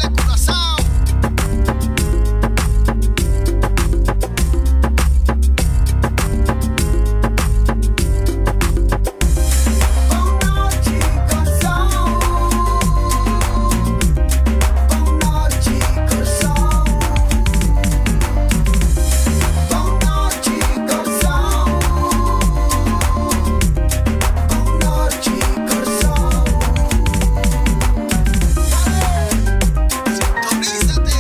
Telecuraçao. Sintonízate.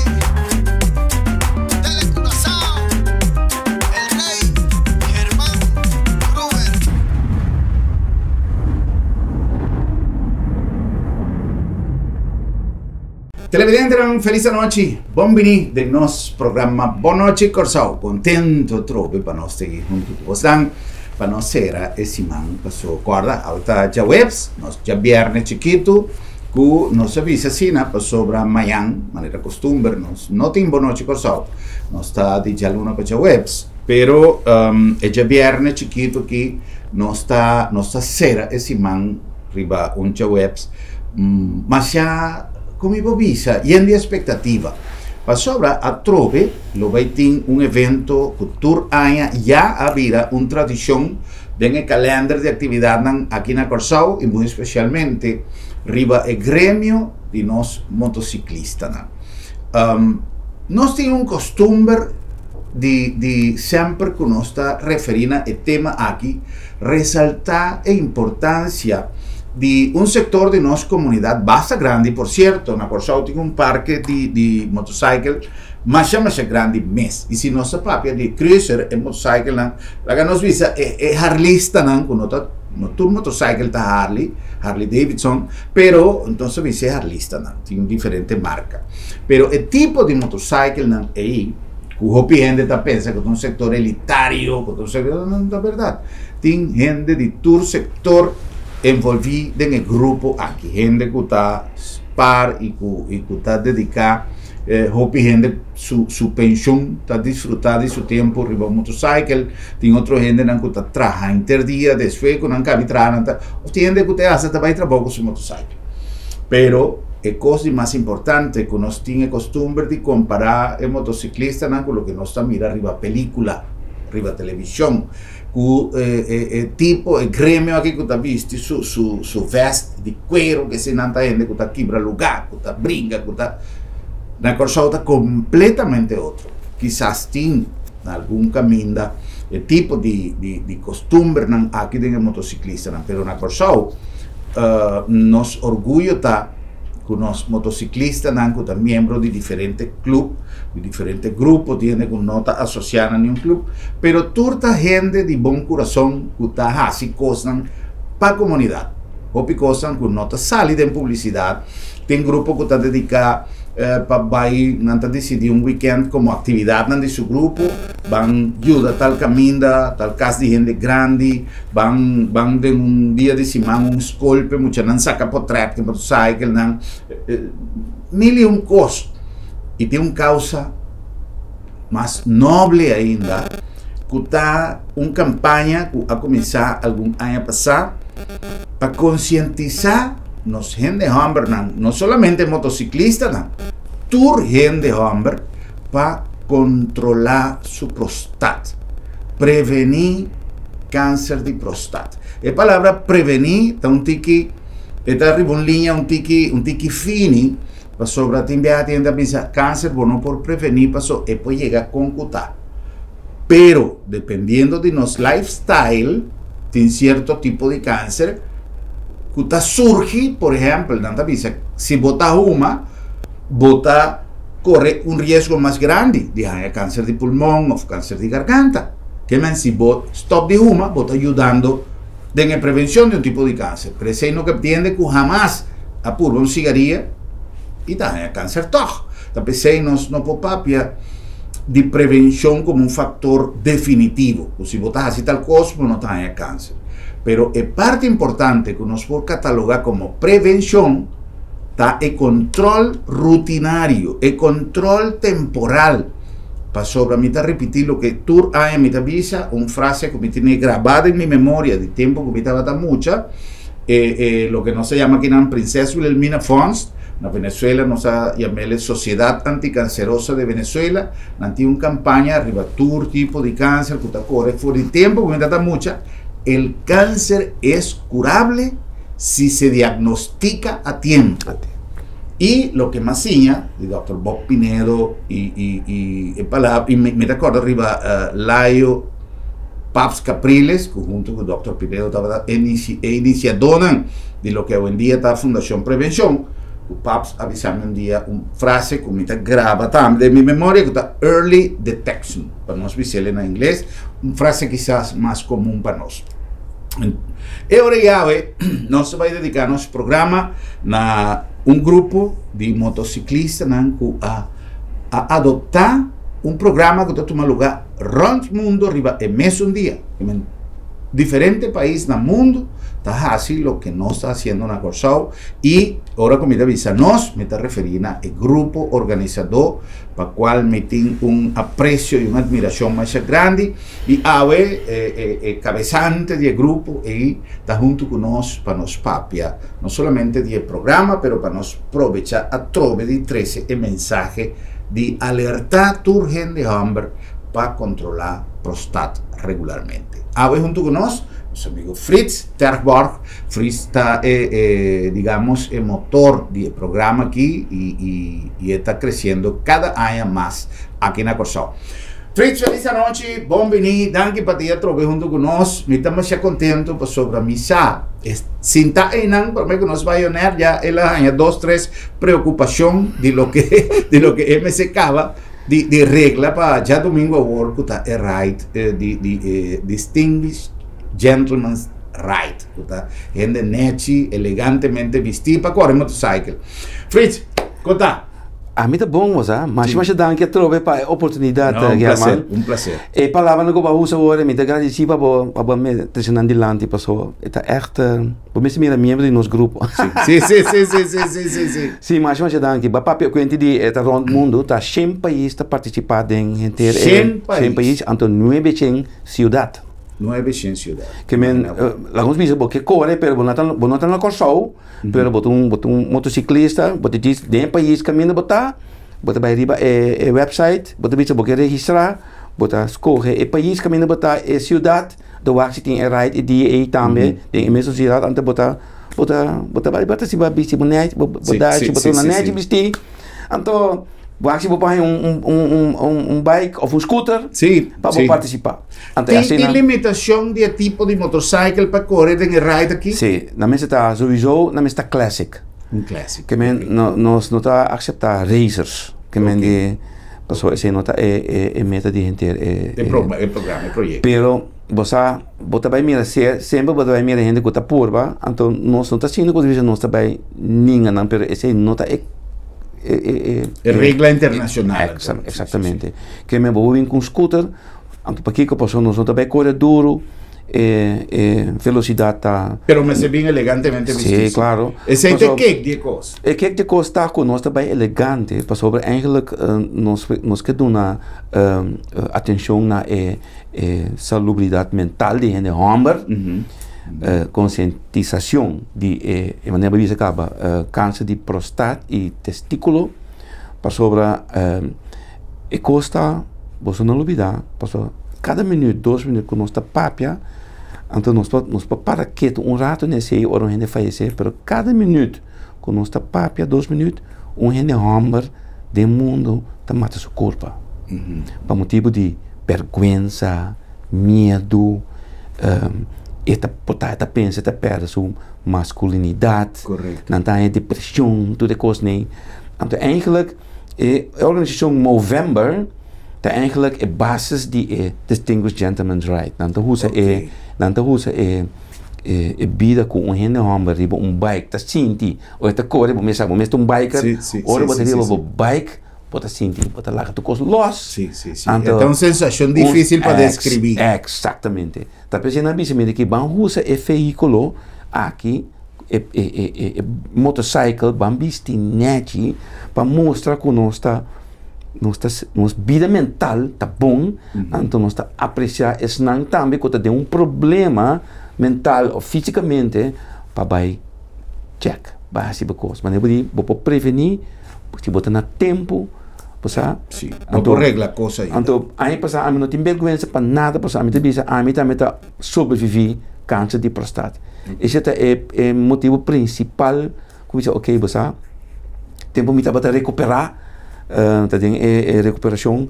Telecuraçao. El Rey Germán Gruber. Televidentenan felis anochi, bon bini den nos programa Bon Nochi Kòrsou. Kontentu atrobe pa nos sigui huntu ku bosnan pa nos sera e siman paso. Kòrda, awe ta djaweps, nos djabièrnè chikitu ku nos a bisa asina pasobra mañan, manera kostumber, nos no tin Bon Nochi Kòrsou. Nos ta di djaluna pa djaweps, pero e djabièrnè chikitu aki nos ta nos ta sera e siman riba un djaweps masha, kon mi por bisa, yen di espektativa. Pasobra atrobe lo bai tin un evento ku tur aña ya a bira un tradishon den e kalènder di aktividatnan aki na Kòrsou i muy spesialmente riba e gremio di nos motosiklistanan. Nos tin un kostumber di di semper ku nos ta referí na e tema aki resaltá e importansia di un sektor di nos komunidat basta grandi, por sierto, na Kòrsou tin un parke di di motosaikel masha masha grandi mes, i si nos ta papia di cruiser e motosaikelnan, laga nos bisa e e harlistanan ku no ta no tur motosaikel ta Harley, Harley Davidson, pero nos ta bisa e harlistanan, tin diferente marka, pero e tipo di motosaikelnan ei. Ku hopi hende ta pensa ku ta un sektor elitario, ku ta un sektor, no ta bèrdat. Tin hende di tur sektor envolví den e grupo aki. Hende ku ta spar i ku i ku ta dediká hopi hende su su penshun ta disfrutá di su tempu riba un motosaikel. Tin otro hendenan ku ta traha henter dia despues ku nan kabi traha nan ta òf tin hende ku te hasta ta bai trabou ku su motosaikel. Pero e kos di mas importante ku nos tin e kostumber di kompará e motociclistanan ku loke nos ta mira riba pelikula, riba televishon, ku e tipo, e gremio aki ku ta bisti su su su vest di kuero, ke eseinan ta hende ku ta kibra lugá, ku ta bringa, ku ta. Na Kòrsou ta kompletamente otro. Kisas tin na algun kaminda e tipo di di di kostumbernan aki den e motociclistanan, pero na Kòrsou Nos orguyo ta ku nos motociclistanan ku ta miembro di diferente club, di diferente grupo, tin hende ku no ta asosiá na niun club, pero tur ta hende di bon kurason ku ta hasi kosnan pa komunidat. Hopi kosnan ku no ta sali den publisidat. Tin grupo ku ta dediká pa bai, nan ta disidí un wikènt komo aktividatnan di su grupo, ban yuda tal kaminda, tal kas di hende grandi, ban ban den un dia di siman un skol pa e muchanan saka potrèt ku motosaikelnan, mil i un kos. I tin un kausa mas noble ainda ku ta un kampaña ku a kuminsá algun aña pasá pa konsientisá nos hende hòmbernan, no solamente motosiklistanan, tur hende hòmber pa kontrolá su prostat, prevení kanser di prostat. E palabra prevení ta un tiki, e ta riba un liña un tiki, un tiki fini, pasobra tin biaha tin hende ta bisa kanser bo no por prevení paso e por yega kon ku ta. Pero dependiendo di nos lifestyle tin cierto tipo di cancer cu ta surgi, por ehempel nan ta bisa si bo ta huma bo ta core un riesgo mas grandi di haya cancer di pulmon of cancer di garganta. Ke men si bo stop di huma bo ta yudando den e prevencion di un tipo di cancer. Pero esey no ke btiende cu hamas a purba un cigaria y ta haya cancer toch. Ta p'esey nos no por papia di prevencion como un factor definitivo, cu si bo ta haci tal cos bo no ta haña cancer. Pero e parti importante cu nos por cataloga como prevencion ta e control rutinario, e control temporal. Pasobra mi ta ripiti loke tur aña mi ta bisa, un frase cu mi tene graba den mi memoria di tempo cu mi tabata mucha, e, e loke nos ta yama akinan Prinses Wilhelmina Fonds, Na Venezuela nos a yam'ele Sociedad Anticancerosa de Venezuela. Nan tin un campaña riba tur tipo di cáncer cu ta core for di tempo cu mi ta mucha. El cáncer es curable si se diagnostica a tiempo. Y loke m'a siña di Dòkter Bob Pinedo y y y e palabra y mi ta corda riba Layo Paps Capriles cu hunto cu Dòkter Pinedo tabata e iniciadornan di loke awendia ta Fundacion Prevencion, cu Paps a bisa mi un dia un frase cu mi ta graba tambe den mi memoria cu ta early detection, pa nos bis'el na ingles, un frase kisas mas comun pa nos. E ora yawe nos ta bai dedica nos programa na un grupo di motociclistanan cu a a adopta un programa cu ta tuma luga rond mundo riba e mesun dia. Diferente pais na mundo ta haci loke nos ta haciendo na Corsou y ora cu mi ta bisa nos mi ta referi na e grupo organisador pa cual mi tin un aprecio y un admiracion masha grandi. I awe e e kabesante di e grupo ei ta huntu ku nos pa nos papia no solamente di e programa pero pa nos probecha atrobe di trese e mensahe di alerta tur hende hòmber pa kontrolá prostat regularmente. Awe huntu ku nos, nos amigo Frits Terborg. Frits ta e e digamos e motor di e programa aki i i i e ta kresiendo kada aña mas aki na Kòrsou. Fritz, felis anochi, bon bini, danki pa ti atrobe huntu ku nos. Mi ta masha kontentu pasobra mi sa e sinta einan prome ku nos bai oner ya el a haña dos tres preokupashon di loke di loke e mester kaba di di regla pa djadumingu awor ku ta e ride di di e Distinguished Gentleman's Ride ku ta hende nechi elegantemente bisti pa kore motorcycle. Fritz, kon ta? Ami ta bon bo sa. Masha masha danki atrobe pa e oportunidat No, un German. placer, un placer. E palabranan ku bo a usa awor mi ta gradisí pa bo pa bo a trese nan dilanti paso e ta ègt bo mester mira miembro di nos grupo. Sí, sí, sí, sí, sí, sí, sí, sí. Sí, masha masha danki. Bo a papia kuenti di e ta rònt mundu ta shen pais ta partisipá den henter e Shen pais. shen pais anto nuebe shen siudat. Nuebe shen siudat. Ke men laga nos bisa bo ke kore pero bo no ta bo no ta na Kòrsou. Pero bo ta un bo ta un motociclista, bo ta djis den e pais kaminda bo ta, bo ta bai riba e e website, bo ta bisa bo ke registrá, bo ta skohe e pais kaminda bo ta, e siudat, ta wak si tin e ride e dia ei tambe den e mesun siudat, anto bo ta bo ta bo ta bai bo ta si bo a bisti bo nèchi bo bo dashi bo ta una nèchi bistí, anto wak si bo por haña un un un un un bike òf un scooter pa bo partisipá. Anto e Tin asina. tin limitacion di e tipo di motorcycle pa core den e ride aki? Sí, nan mester ta sowieso nan mester ta classic. Un classic. Ke men no nos no ta acepta racers. Ke men di pasobra esei no ta e e e meta di henter e E pro e programa, e proyecto. Pero bo sa bo ta bai mira se semper bo ta bai mira hende ku ta purba anto nos no ta sinti ku nos ta bai ninga nan pero esei no ta e e e E regla internacional. Exactamente. Ke men bo bin ku un scooter. Anto pakiko? Pasobra nos no ta bai kore duru, e e velosidat ta. Pero mester bin elegantemente bisti. Sí, klaro. Esei ta e kek di e kos. E kek di e kos ta ku nos ta bai elegante, pasobra eigenlijk nos nos ke duna atenshon na e e salubridat mental di hende hòmber, konsientisashon di e e manera bo bisa kaba kanser di prostat i testikulo, pasobra. E kos ta, boso no lubidá, pasobra kada minüt, dos minüt ku nos ta papia, anto nos por nos por para ketu un ratu na esei ora un hende fayesé, pero kada minüt ku nos ta papia dos minüt, un hende hòmber den mundu ta mata su kurpa. Pa motibu di bèrgwensa, miedu, e ta por ta e ta pensa e ta pèrdè su maskulinidat, nan ta haña depreshon, tur e kosnan ei. Anto eigentlik. E organisashon Movember ta eigenlijk e basis di e Distinguished Gentleman's Ride. Nan ta usa e, nan ta usa e, e, e bida ku un hende hòmber riba un bike ta sinti ora e ta kore, bo mes sa, bo mes ta un biker, Sí, sí, ora sí, bo ta sí, riba sí, bo sí. bike, bo ta sinti, bo ta laga tur kos lòs. Sí, sí, sí. Anto, E ta un sensashon un difísil pa ex, deskribí. Eksaktamente. Ta p'esei nan a bisa mi di ki ban usa e vehíkulo aki. E e e e motorcycle ban bisti nechi pa mustra ku nos ta nos ta nos bida mental ta bon anto nos ta apresiá esnan tambe ku ta den un problema mental òf físikamente pa bai chèk. Bai hasi bo kos. Manera bo di, bo por prevení, si bo ta na tempu, bo sa. Sí, bo por regla kos ainda. Anto, aña pasá ami no tin bèrgwensa pa nada, pasobra ami ta bisa ami tambe ta sobreviví kanser di prostat. Esei ta e e motibu prinsipal ku mi bisa okey, bo sa, tempu mi tabata rekuperá, ta den e e rekuperashon,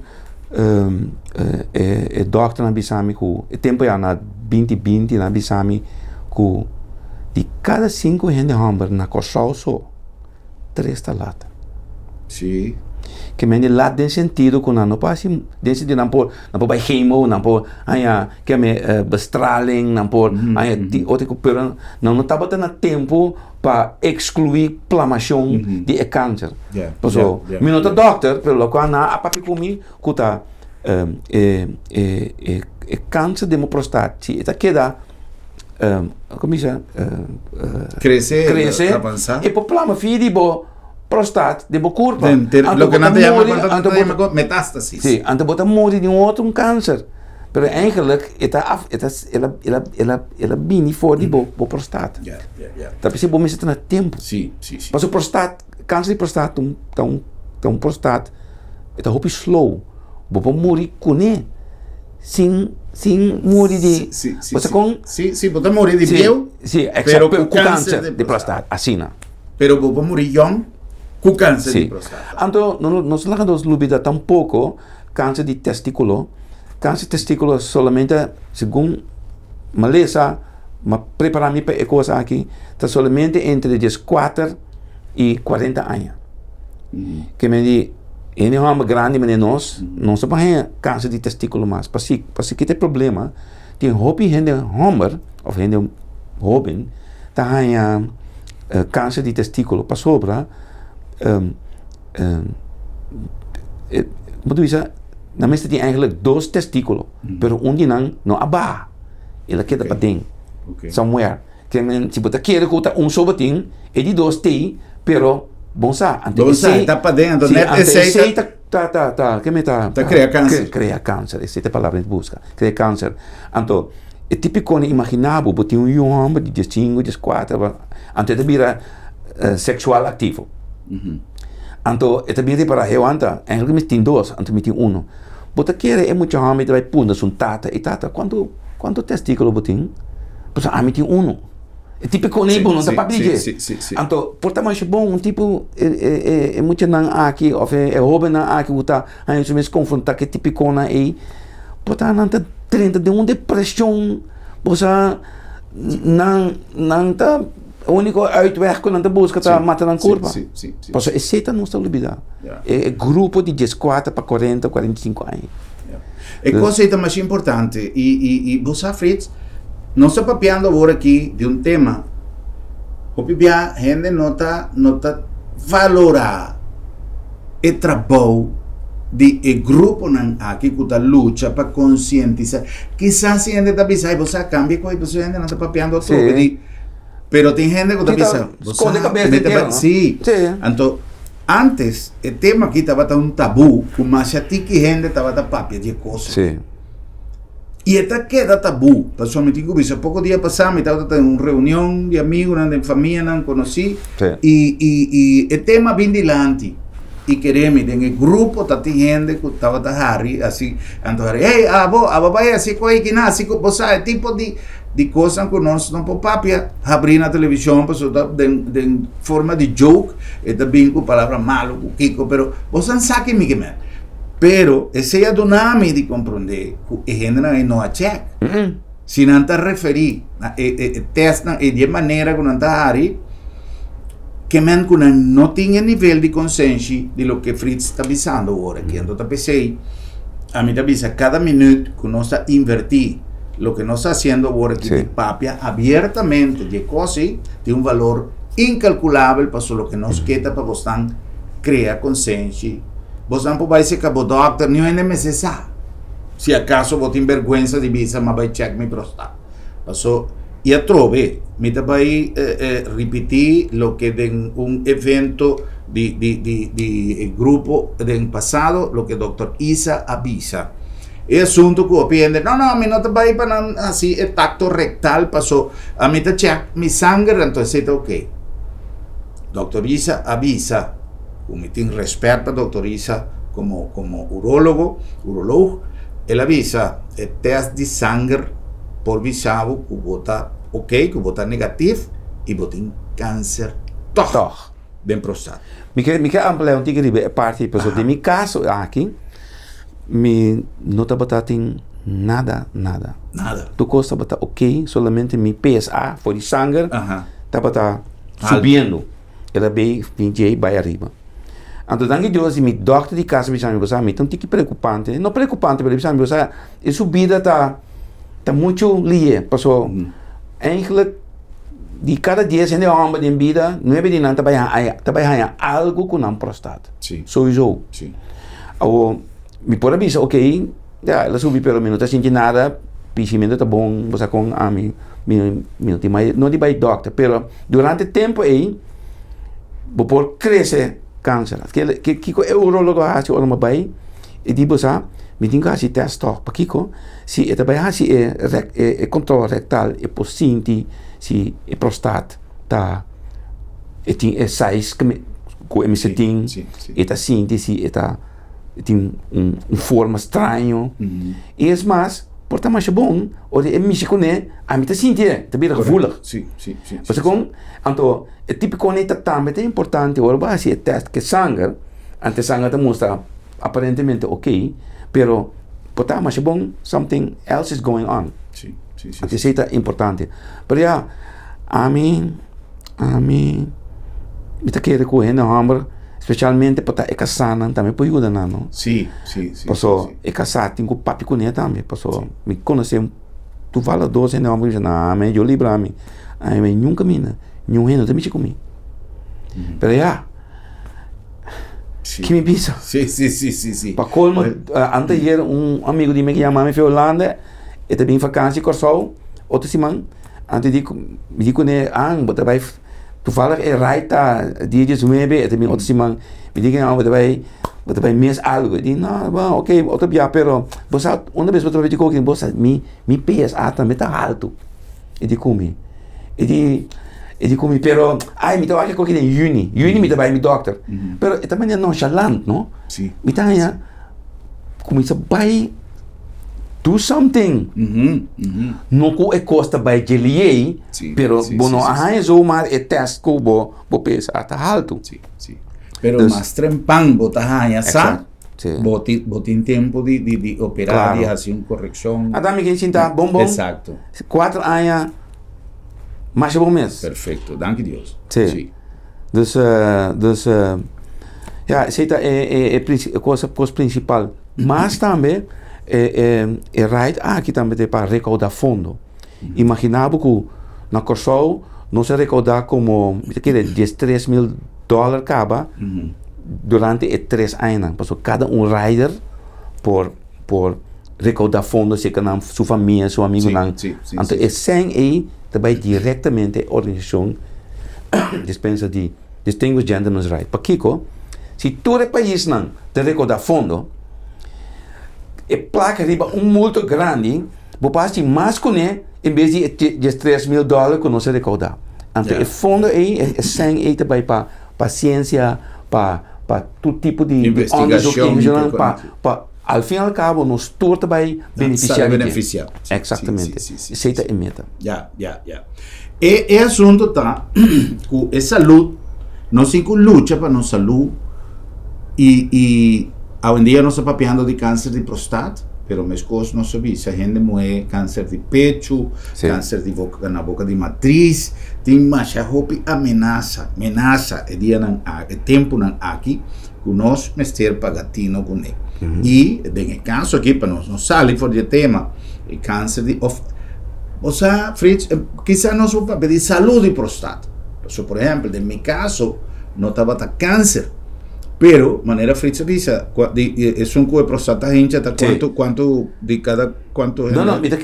e e dòkternan a bisa mi ku e tempu ya na binti binti nan a bisa mi ku di kada sinku hende hòmber na Kòrsou so tres ta lat. Sí. Ke mende lat den sentido ku nan no por hasi den sentido nan por nan por bai chemo nan por haña ke me bestraling nan por haña otro ku pero nan no tabata na tempu pa ekskluí plamashon di e kanser. Paso, mi no ta dòkter, pero lokual nan a papia ku mi ku ta e e e e kanser den bo prostat, si e ta keda komo bisa Krese, krese, avansá. e por plama via di bo prostat den bo kurpa. Den ter, Anto loke bo ta nan ta yama, muri, nan anto ta bo yama ko metástasis. Sí, anto bo ta muri di un otro un kanser. Pero eigenlijk e ta af, e ta, el a, el a, el a, el a bini for di bo, bo prostat. Ja, ja, ja. Ta p'esei bo mester ta na tempu. Sí, sí, sí. Pasobra prostat, kanser di prostat ta un, ta un, ta un prostat, e ta hopi slow. Bo por muri kuné sin, sin muri di, Sí, sí, bo sa sí. kon? Sí, sí, bo ta muri di Sí, bieu, sí, pero exacto, ku ku kanser kanser di di prostat. prostat, asina. Pero bo por muri yòn ku kanser di Sí. prostat. Anto, no, no laga nos lubida tampoko Kanser di testíkulo, Kanser di testíkulo solamente segun malesa m'a prepará mi pa e kos aki ta solamente entre dieskuater i kuarenta aña. Ke men di hende hòmber grandi manera nos, nos no por haña kanser di testíkulo mas. Pasi pasi kita e problema tin hopi hende hòmber òf hende hóben ta haña kanser di testíkulo pasobra. Bo ta bisa nan mester tin eigenlijk dos testíkulo, pero un di nan no a baha, el a keda paden, somewhere. Ke men si bo ta kere ku ta un so bo tin, e di dos t'ei, pero bon sa, anto Bon sa, esei e ta paden, anto si, net anto esei esei ta ta ta ta ke men ta Ta krea kanser. Krea kanser, esei ta e palabra mi ta buska, krea kanser. Anto e típiko nan imaginá bo, bo tin un yu hòmber di diesinku, dieskuater, anto e ta bira seksual aktivo. Anto e ta bin ripará, hey wanta, eigenlijk mi tin dos, anto mi tin uno. Bo ta kere e mucha hòmber ta bai punta su tata, e tata, kuantu kuantu testíkulo bo tin? Pasobra ami tin uno. E tipo kone bo no ta papia di dje. Anto por ta masha bon un tipo e e e muchanan aki òf e hóbennan aki ku ta haña su mes konfrontá ku e tipikonan ei, por ta nan ta drenta den un depreshon, bo sa nan nan ta. E úniko uitweg ku nan ta buska ta mata nan kurpa. Pasobra esei ta nos ta lubidá. E grupo di dieskuater pa kuarenta, kuarenta i sinku aña. E kos ei ta masha importante. I bo sa Frits, nos ta papiando awor aki di un tema hopi bia hende no ta no ta valorá e trabou di e gruponan aki ku ta lucha pa konsientisá. Kisas si hende ta bisa, ai bo sa kambia ku ei pasobra hendenan ta papiando atrobe di. Pero tin hende ku ta bisa, bo sa, Skonde kabes mi den ta tera, ba- no? Sí. Sí. Anto, antes e tema aki tabata un tabú ku masha tiki hende tabata papia di e kos. Sí. I e ta keda tabú. Pasobra mi tin ku bisa, poko dia pasá mi tabata den un reunion di amigunan, den famianan konosí, Sí. i i i e tema a bin dilanti. I kere mi, den e grupo ta tin hende ku tabata hari asi, anto hari, hey, abo, abo bai hasi ku ei kina, hasi ku, bo sa, e tipo di Di kosnan ku nos no por papia habrí na televishon pasobra ta den den forma di joke e ta bin ku palabra malu ku kiko pero boso nan sa ke mi ke men. Pero esei a duna mi di komprondé ku e hendenan ei no a chèk. Si nan ta referí na e e e tèstnan ei di e manera ku nan ta hari ke men ku nan no tin e nivel di konsenshi di loke Fritz ta bisando awor aki. Anto ta p'esei ami ta bisa kada minüt ku nos ta invertí. Loke nos ta hasiendo awor aki di papia abiertamente di e kos ei tin un valor inkalkulabel pasobra loke nos ke ta pa bosnan krea konsenshi. Bosnan por bai seka bo dòkter, niun hende mester sa. Si akaso bo tin bèrgwensa di bisa m'a bai chèk mi prostat. Paso i atrobe mi ta bai ripití loke den un evento di di di di e grupo den pasado loke dòkter Isa a bisa. E asuntu ku hopi hende, no, no, mi no ta bai pa nan hasi e tacto rectal paso ami ta check mi sanger, anto esei ta ok. Dòkter Isa a bisa ku mi tin rèspèt pa dòkter Isa komo komo urólogo, uroloog, el a bisa e tèst di sanger por bisa bo ku bo ta oké, ku bo ta negatif i bo tin kanser tòg Tòg. den prostat. Mi ke mi ke ampliá un tiki riba e parti pasobra den mi kaso aki mi no tabata tin nada nada. Nada. Tur kos tabata oké, solamente mi PSA for di sanger Aha. tabata subiendo. El a bay fin djey bay ariba. Anto danki Dios di mi dokter di kas a bisa mi bo sa mi ta un tiki preokupante, no preokupante pero a bisa mi bo sa e subida ta ta muchu lihe paso eigenlijk di kada dies hende homber den bida nuebe di nan ta bay haña ta bay haña algo ku nan prostat. Souiso. Awor mi por a bisa ok ya el a subi pero mi no ta sinti nada pishimento ta bon bo sa kon ami mi mi no tin mai no di bai dokter pero durante tempo ei bo por krese kanser kiko e urologo a hasi ora mi a bai e di bo sa mi tin ku hasi tèst tòg pakiko si e ta bai hasi e e kontrol rektal e por sinti si e prostat ta e tin e size ku e mester tin e ta sinti si e ta tin un forma straño i es mas por ta masha bon ora e mishi kuné ami ta sinti e ta bira gevoelig pasobra kon anto e tipiko nei ta tambe ta importante ora bo hasi e tèst ku e sanger anto e sanger ta mustra aparentemente ok pero por ta masha bon something else is going on anto esei ta importante pero ya ami ami mi ta kere ku hende hòmber Specialmente pa ta e kasánan tambe por yuda nan, no? Sí, sí, sí. Paso sí, sí. e kasá tin ku papia kuné tambe. Paso sí. Mi konosé toevallig dos hende hòmber ku bisa, nah, men, Dios libra mi. Ai, men, niun kaminda, niun hende no ta mishi ku mi. Mm -hmm. Pero ya, sí. ki mi bisa? Sí, sí, sí, sí, sí. Pa colmo, uh, anteayer un amigo di mi ki yama mi fi Holanda, e ta bin vakantie Kòrsou, otro siman, anto di, mi di kuné, ah, bo ta bai Toevallig e ride ta dia diesnuebe, e ta bin otro siman. Mi di bo ta bai, bo ta bai mis algo. E di, no, bon, ok, otro bia, pero bo sa, una bes bo ta bai di koki, bo sa, mi, mi PSA tambe ta haltu. E di ku mi. E di, e di ku mi, pero, ai, mi ta wak e koki den yüni. Yüni mi ta bai mi dòkter. Pero e ta manera nonchalant, no? Si. Mi ta haña, kuminsá bai do something. No ku e kos ta bai djeliei. Sí, Pero sí, bo sí, no sí, a sí. haña zomaar e test ku bo bo pesa ta haltu. Sí, sí. Pero Dus- mas trempan bo ta haña sa, Exacto, sí. bo ti, bo tin tempo di, di, di operá, Claro. di hasi un korekshon. Ata mi ken sinta bon bon. Exacto. Kuater aña masha bon mes. Perfecto, danki Dios. Sí. Sí. Dus, eh, dus eh, ja, esei ta e, e, e, princi- e cosa, kos principal. Mas tambe, e, e, e ride aki tambe te pa recaudar fondo. Imaginá bo ku na Kòrsou nos a rekoudá komo mi ta kere diestres mil dòler kaba durante e tres añanan pasobra kada un rider por por rekoudá fondo serka nan su famia su amigunan anto e sèn ei ta bai direktamente e organisashon Dispensa di Distinguished Gentleman's Ride. Pakiko? Si tur e paisnan ta rekoudá fondo e plaka riba un multo grandi. Bo por haci mas cune en bes di e diestres mil dollar cu nos a recauda. Anto e fondo ey, e cen ey ta bay pa pa ciencia, pa pa tur tipo di onderzoek, Investigacion, pa pa al fin al cabo nos tur ta bay beneficia di dje. Exactamente. Esey ta e meta. Ya, ya, ya. E e asunto ta cu e salud, nos tin cu lucha pa nos salud y y awendia nos ta papiando di cancer di prostat, pero mescos nos ta bisa hende muhe cancer di pecho, cancer di boca na boca di matriz, tin masha hopi amenaza, menasa e dianan aki, e temponan aki cu nos mester paga tino cune. Y den e caso aki pa nos no sali for di e tema, e cancer di of bo sa Frits, kisa nos por papia di salud di prostat. Pasobra por ehempel den mi caso no tabata cancer, pero manera Frits a bisa di esun cu e prostat ta hincha ta cuanto cuanto di cada cuanto No no, mi ta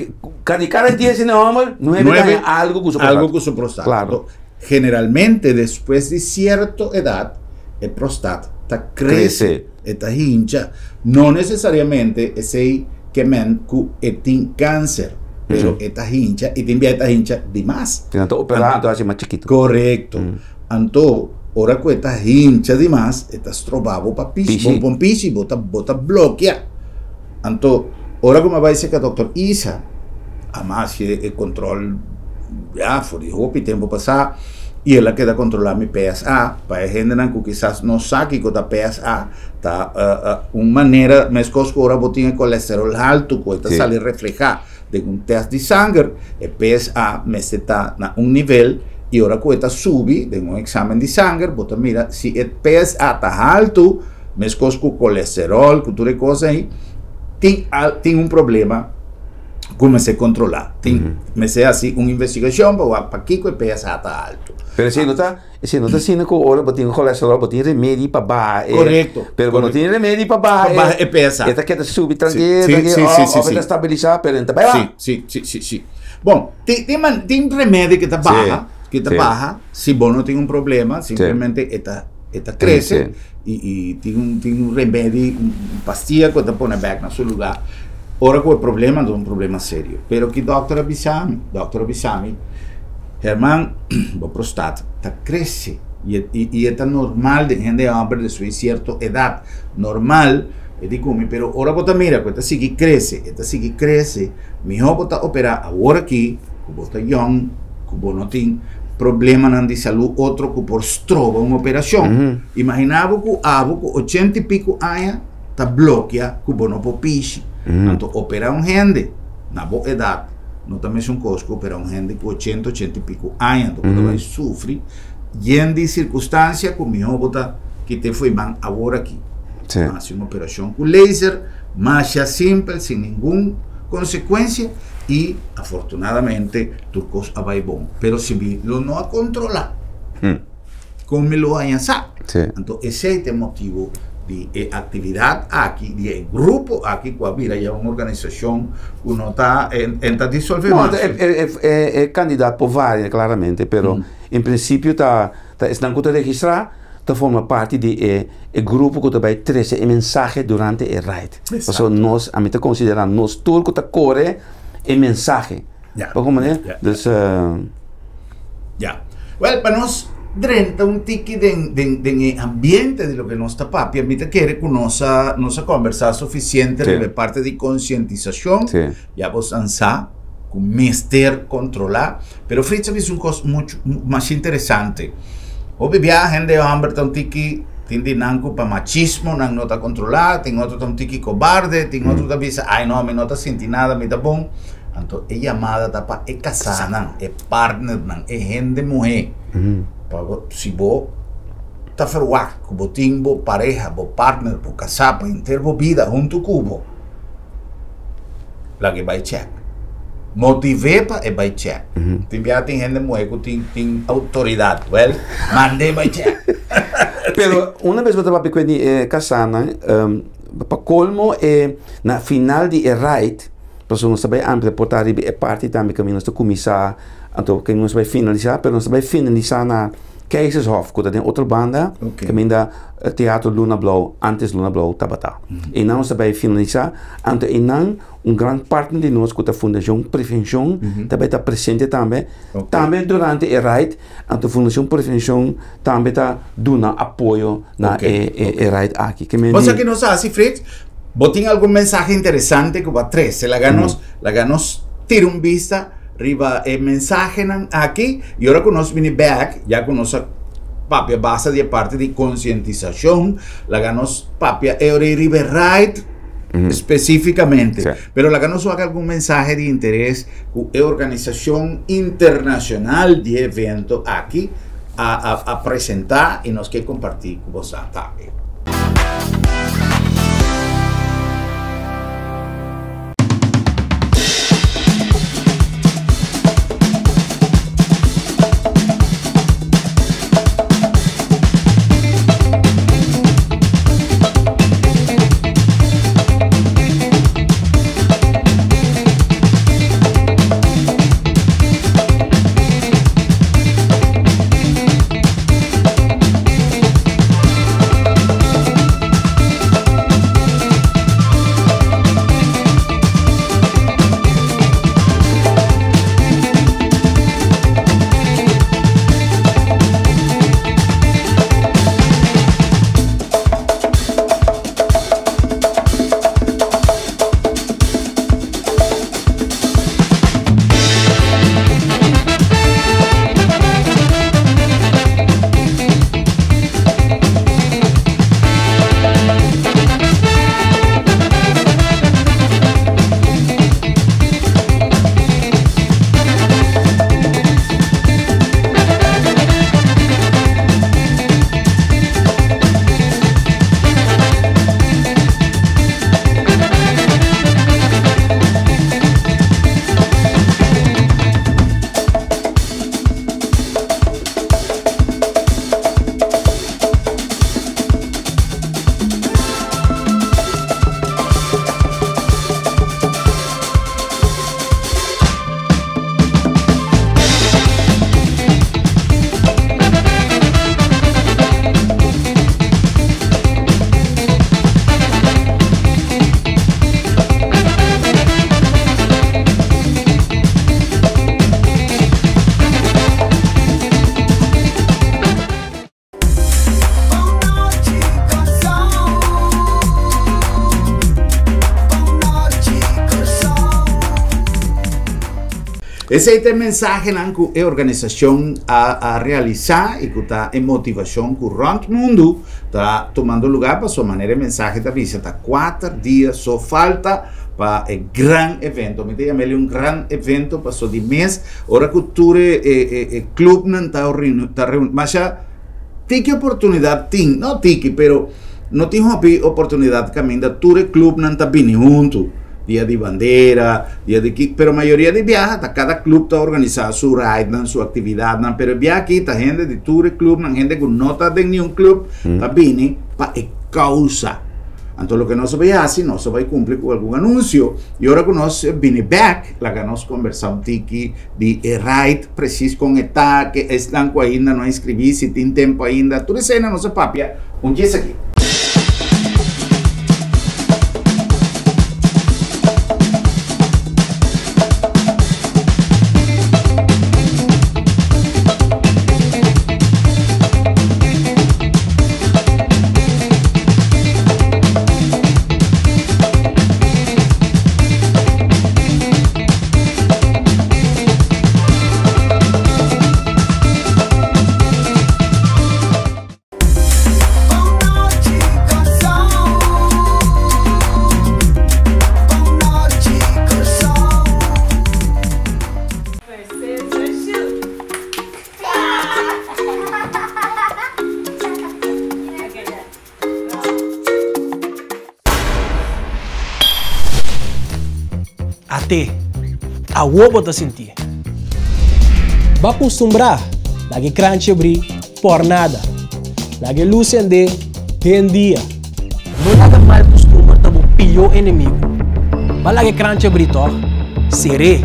di cada dies hende homber nuebe ta haña algo cu su prostat. Algo cu su prostat. Claro. Generalmente despues di cierto edad e prostat ta crece, e ta hincha. No necesariamente esey ke men cu e tin cancer, pero e ta hincha y tin bia e ta hincha di mas. Si nan ta opera anto haci mas chikito. Correcto. Anto. Ora ku e ta hincha dimas, e ta stroba bo pa pishi. Pishi. Bo pon pishi, bo ta bo ta blokea. Anto, ora ku mi a bai serka dòkter Isa, a mi a hasi e kontrol ya for di hopi tempu pasá, i el a keda kontrolá mi PSA. Pa e hendenan ku kisas no sa kiko ta PSA, ta un manera, meskos ku ora bo tin e kolesterol haltu ku e ta sali reflehá den un tèst di sanger, e PSA mester ta na un nivel i ora ku e ta subi den un eksamen di sanger bo ta mira si e PSA ta haltu, meskos ku kolesterol ku tur e kos ei, tin tin un problema ku mester kontrolá. Tin mester hasi un investigashon pa wak pakiko e PSA ta haltu. Pero esei no ta esei no ta asina ku ora bo tin kolesterol bo tin remedi pa baha e Korekto. Pero bo no tin remedi pa baha Pa baha e PSA. E ta keda subi tranquilo tranquilo òf e ta stabilisá pero e no ta bai baha. Si, si, si, si. Bon, tin tin man tin remedi ku ta baha ku ta baha si bo no tin un problema simplemente e ta e ta krese i i tin un tin un remedi un pastia ku ta pone bèk na su lugá. Ora ku e problema ta un problema serio. Pero ki dòkter a bisa mi? Dòkter a bisa mi, Herman, bo prostat ta krese i e i e ta normal den hende hòmber despues di sierto edat. Normal, e di ku mi, pero ora bo ta mira ku e ta sigui krese, e ta sigui krese, mihó bo ta operá awor aki ku bo ta yòn, ku bo no tin problemanan di salú otro ku por stroba un operashon. Imaginá bo ku abo ku ochenta i piku aña ta blokia ku bo no por pishi. Anto operá un hende na bo edat no ta mesun kos ku operá un hende ku ochenta, ochenta i piku aña. Anto bo ta bai sufri yen di sirkunstansia ku mihó bo ta kit'é fo'i man awor aki. Hasi un operashon ku laser masha simpel sin ningun konsekuensia i afortunadamente tur kos a bai bon. Pero si mi lo no a kontrolá kon mi lo haña sa. Anto esei ta e motibu di e aktividat aki, di e grupo aki ku a bira ya un organisashon ku no ta en ta disolvé No, mas. e kandidat por varia klaramente, pero en prinsipio ta esnan ku ta registrá ta forma parti di e e grupo ku ta bai trese e mensahe durante e ride. Pasobra nos, ami ta konsiderá nos tur ku ta kore e mensahe. Ja. Bo komprendé? Ja. Dus Ja. Wel, pa nos drenta un tiki den, den, den e ambiente di loke nos ta papia, mi ta kere ku nos a, nos a kombersá sufisiente Sí. riba e parte di konsientisashon. Sí. Ya bo san sa ku mester kontrolá. Pero Fritz a bisa un kos muchu, masha interesante. Hopi biaha hende hòmber ta un tiki tin di nan ku pa machismo nan no ta kontrolá, tin otro ta un tiki kobarde, tin otro ta bisa, ai no, mi no ta sinti nada, mi ta bon. Anto e yamada ta pa e kasánan, e partnernan, e hende muhé, pa bo, si bo ta ferwagt ku bo tin bo pareha, bo partner, bo kasá pa henter bo bida huntu ku bo, laga e bai chèk. Motiv'é pa e bai chèk. Tin bia tin hende muhé ku tin tin outoridat. Wèl, mand'é bai chèk. Pero una bes bo ta papia ku e kasánan, pa kolmo e na final di e ride, pasobra nos ta bai amplia por ta riba e parti tambe kaminda nos ta kuminsá, anto kaminda nos ta bai finalisá, pero nos ta bai finalisá na Keizershof ku ta den otro banda kaminda Teatro Luna Blou, antes Luna Blou tabata. Einan nos ta bai finalisá, anto einan un gran partner di nos ku ta Fundashon Prevenshon ta bai ta presente tambe. Tambe durante e ride, anto Fundashon Prevenshon tambe ta duna apoyo na e ride aki. Bo sa ki nos a hasi, Frits? Bo tin algun mensahe interesante ku bo a trese? Laga nos, laga nos tira un bista riba e mensahenan aki y ora cu nos bini bek, ya cu nos a papia basta di e parti di concientisacion, laga nos papia e ora riba e ride specificamente. Pero laga nos wak algun mensahe di interes cu e organisacion internacional di e evento aki a presenta y nos ke comparti cu bosa tambe. Esei ta e mensahenan ku e organisashon a a realisá i ku ta e motivashon ku rònt mundu ta tumando lugá pasobra manera e mensahe ta bisa ta kuater dia so falta pa e gran evento. Mi ta yama el un gran evento pasobra di mes ora ku tur e e e klupnan ta ta reuni masha tiki oportunidat tin, no tiki pero no tin hopi oportunidat kaminda tur e klupnan ta bini huntu. Dia di bandera, dia di ki, pero mayoria di biaha ta kada club ta organisa su ridenan, su actividadnan, pero e biaha aki ta hende di tur e clubnan, hende cu no ta den niun club, ta bini pa e causa. Anto loke nos a bay haci, nos a bay cumpli cu algun anuncio, y ora cu nos bini bek, laga nos combersa un tiki di e ride, precies con e ta, ke esnan cu ainda no a inscribi, si tin tempo ainda, tur eseinan nos a papia un djes aki. Ate, awo bo ta sintié. Bo a kustumbrá laga e kranchi abrí por nada. Laga e lus sendé den dia. No laga mal kustumber ta bo pió enemigu. Bo a laga e kranchi abrí tòg? Ser'é.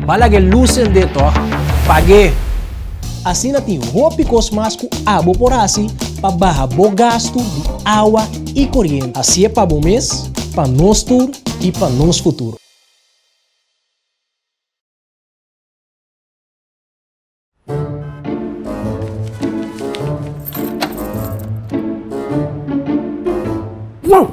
Bo a laga e lus sendé tòg? Pag'é. Asina tin hopi kos mas ku abo por hasi pa baha bo gastu di awa i koriente. Hasié pa bo mes, pa nos tur i pa nos futuro. Wow!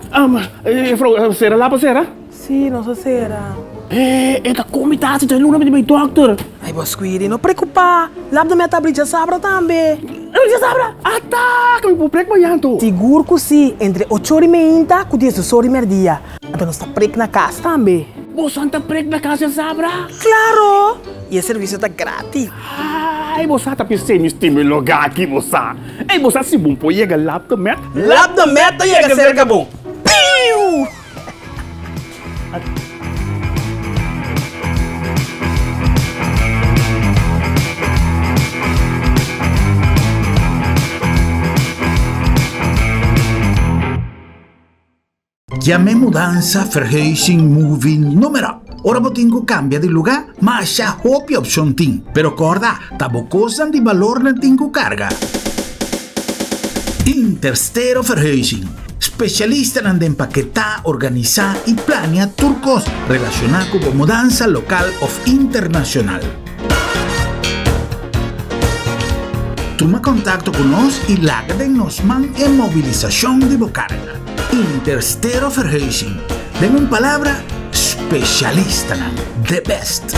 Juffrouw, sera lapa sera? Sí, nos a sera. E ta con mi tasi dja luna mi ta bay dokter. Ay, bo Squidi, no preocupa. Lap de meta abri djasabra tambe. Abri djasabra? Ata! Cu mi por prek mañan anto? Sigur cu si, entre ocho ora y meinta cu diesdos ora y merdia. Anto nos ta prek na cas tambe. Boso ta prek na cas djasabra? Claro! Y e servicio ta gratis. Ay, bo sa ta pis'é mi stima e loga aki, bo sa. Ey, bo sa si bon por yega Lap de Met? Lap de Met ta yega cerca bo. Piu! Yam'e mudansa, verhuizing, moving, noem maar op. Ora bo tin ku kambia di lugá, masha hopi opshon tin. Pero kòrda, ta bo kosnan di balor nan tin ku karga. Interstero Verhuizing, spesialistanan den paketá, organisá i plania tur kos relashoná ku bo mudansa lokal òf internashonal. Tuma kontakto ku nos i laga den nos man e mobilisashon di bo karga. Interstero Verhuizing, den un palabra, spesialistanan, the best!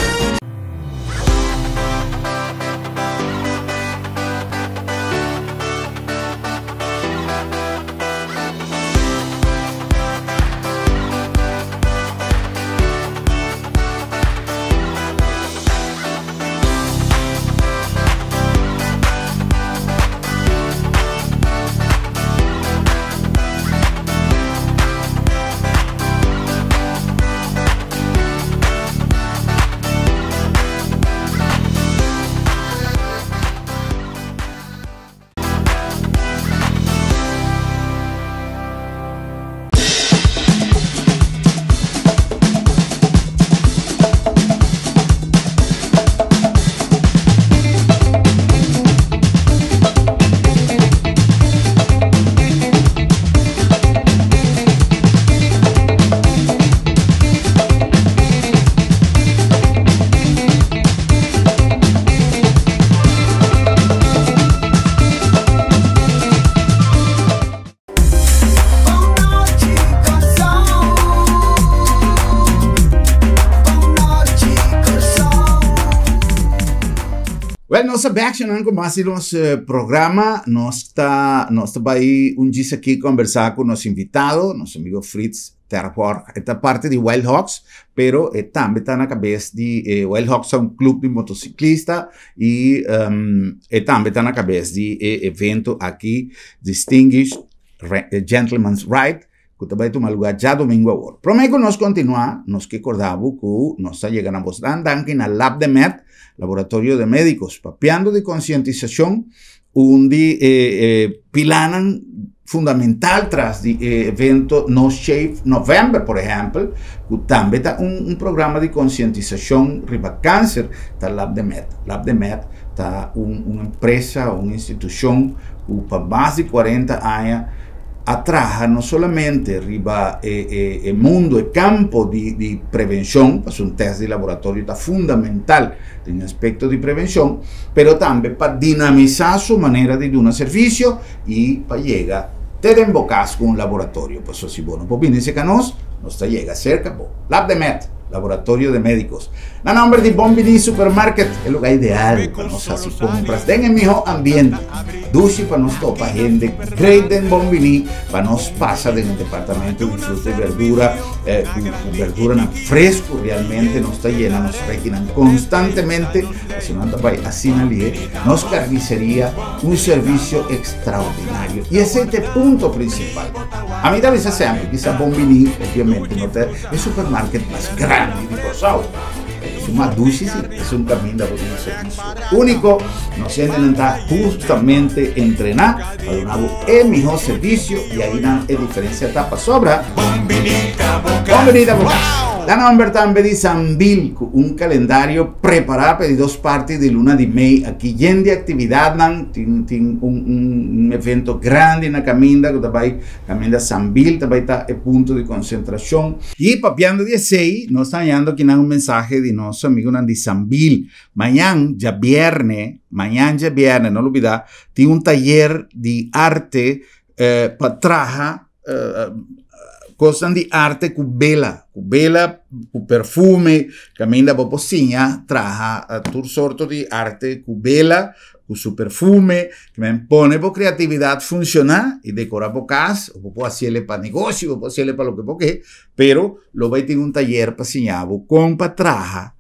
Well, nos a bek nan ku mas di nos programa. Nos ta, nos ta bai un djis aki kombersá ku nos invitado, nos amigo Fritz Terborg. E ta parte di Wild Hawks, pero e tambe ta na kabes di e Wild Hawks ta un club di motosiklista i um, e tambe ta na kabes di e evento aki Distinguished Gentleman's Ride ku ta bai tuma lugá djadumingu awor. Promé ku nos kontinuá, nos ke kordá bo ku nos ta yega na bos dan danki na Lab de Med, Laboratorio de Médicos, papiando di konsientisashon, un di e e pilánan fundamental tras di e evento No Shave November, por ehèmpel, ku tambe ta un un programa di konsientisashon riba kanser, ta Lab de Med. Lab de Med ta un un empresa, un institushon ku pa mas di kuarenta aña a traha no solamente riba e e e mundo, e campo di di prevencion, pasobra un test di laboratorio ta fundamental den aspecto di prevencion, pero tambe pa dinamisa su manera di duna servicio y pa yega te den bo cas cu un laboratorio, pasobra si bo no por bini cerca nos, nos ta yega cerca bo. Lab de Med, Laboratorio de Medicos. Na nomber di Bon Bini Supermarket, e lugar ideal pa nos haci compras den e miho ambiente. Dushi pa nos topa hende great den Bon Bini, pa nos pasa den e departamento di fruta y verdura eh, cu, cu verduranan fresco. Realmente nos ta yena nos rekinan constantemente, pasobra nan ta bay asina lihe. Nos carniceria, un servicio extraordinario. Y esey ta e punto principal. Ami ta bisa semper, kisa Bon Bini, obviamente, no ta e supermarket mas grandi di Kòrsou. Su mas dushi si, es un kaminda bo tin un servisio úniko. Nos hendenan ta hustamente entrená pa duna bo e mihó servisio i ainan e diferensia ta pasobra Bon bini ta bo kas. Ta nomber tambe di Sambil ku un kalendario prepará pa e di dos parti di luna di mei aki yen di aktividatnan. Tin tin un un evento grandi na kaminda ku ta bai Kaminda Sambil ta bai ta e punto di konsentrashon. I papiando di esei, nos ta hañando akinan un mensahe di nos amigunan di Sambil. Mañan djabièrnè, mañan djabièrnè, no lubidá, tin un tayer di arte pa traha kosnan di arte ku bela, ku bela, ku perfume, kaminda bo por siña traha tur sorto di arte ku bela, ku su perfume, ke men pone bo kreatividat funshoná i dekorá bo kas, bo por hasiel pa negoshi, bo por hasiel pa loke bo ke, pero lo bai tin un tayer pa siña bo kon pa traha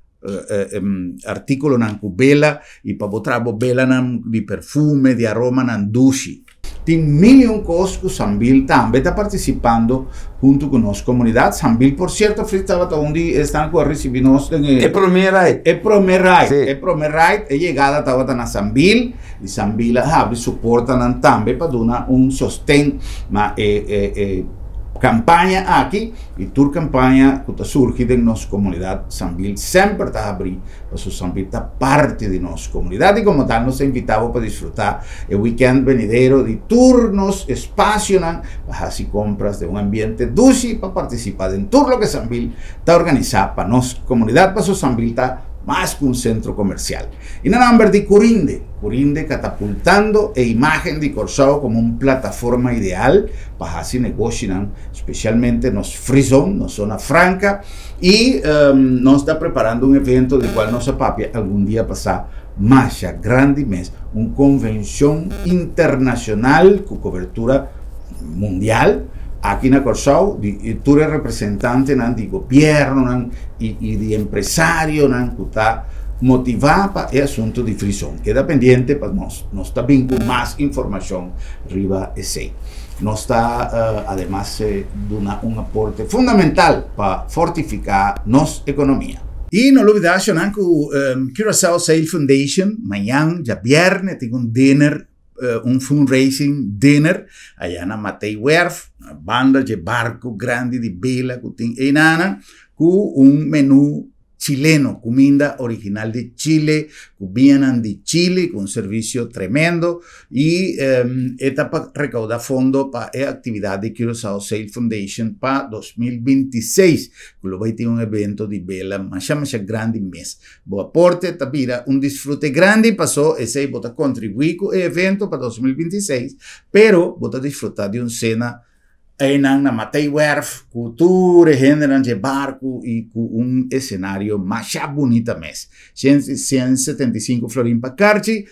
artíkulonan ku bela i pa bo traha bo belanan di perfume, di aromanan dushi. Tin mil i un kos ku Sambil tambe ta partisipando huntu ku nos komunidat. Sambil por sierto Fritz tabata un di esnan ku a risibí nos den e. E promé ride. E promé ride. Sí. E promé ride, e yegada tabata na Sambil i Sambil a habri su portanan tambe pa duna un sosten na e e e kampaña aki i tur kampaña ku ta surgi den nos komunidat Sambil semper ta habrí Pasobra Sambil ta parti di nos komunidat i komo tal nos ta invitá bo pa disfrutá e wikènt benidero di tur nos espasionan pa hasi kompras den un ambiente dushi pa partisipá den tur loke Sambil ta organisá pa nos komunidat pasobra Sambil ta mas ku un sentro komersial. I na nòmber di Curinde, Curinde katapultando e imágen di Kòrsou komo un plataforma ideal pa hasi negoshinan, spesialmente nos free zone, nos zona franka, I nos ta preparando un evento di cual nos a papia algun dia pasá masha grandi mes, un convencion internacional cu cobertura mundial aki na Kòrsou di tur e representantenan di gobiernonan i di empresarionan cu ta motivá pa e asunto di Free Zone. Keda pendiente pa nos, nos ta bin cu mas informacion riba esey. Nos ta ademas duna un aporte fundamental pa fortifiká nos ekonomia. I no lubidá shonnan ku Curaçao Sail Foundation mañan djabièrnè tin un dinner, un fundraising dinner aya na Matei Werf, na banda dje barku grandi di bela ku tin einanan, ku un menú chileno, cuminda original di Chile, cu bianan di Chile, cu un servicio tremendo y e ta pa recauda fondo pa e actividad di Curaçao Sail Foundation pa 2026, cu lo bay tin un evento di bela masha masha grandi mes. Bo aporte ta bira un disfrute grandi paso esey bo ta contribui cu e evento pa 2026, pero bo ta disfruta di un cena. Einan na Mateiwerf ku tur e hendenan dje barku i ku un esenario masha bunita mes. 175 florin pa karchi,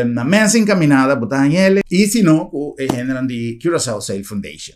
na Mensen Caminada bo ta hañ'el i si no ku e hendenan di Curaçao Sail Foundation.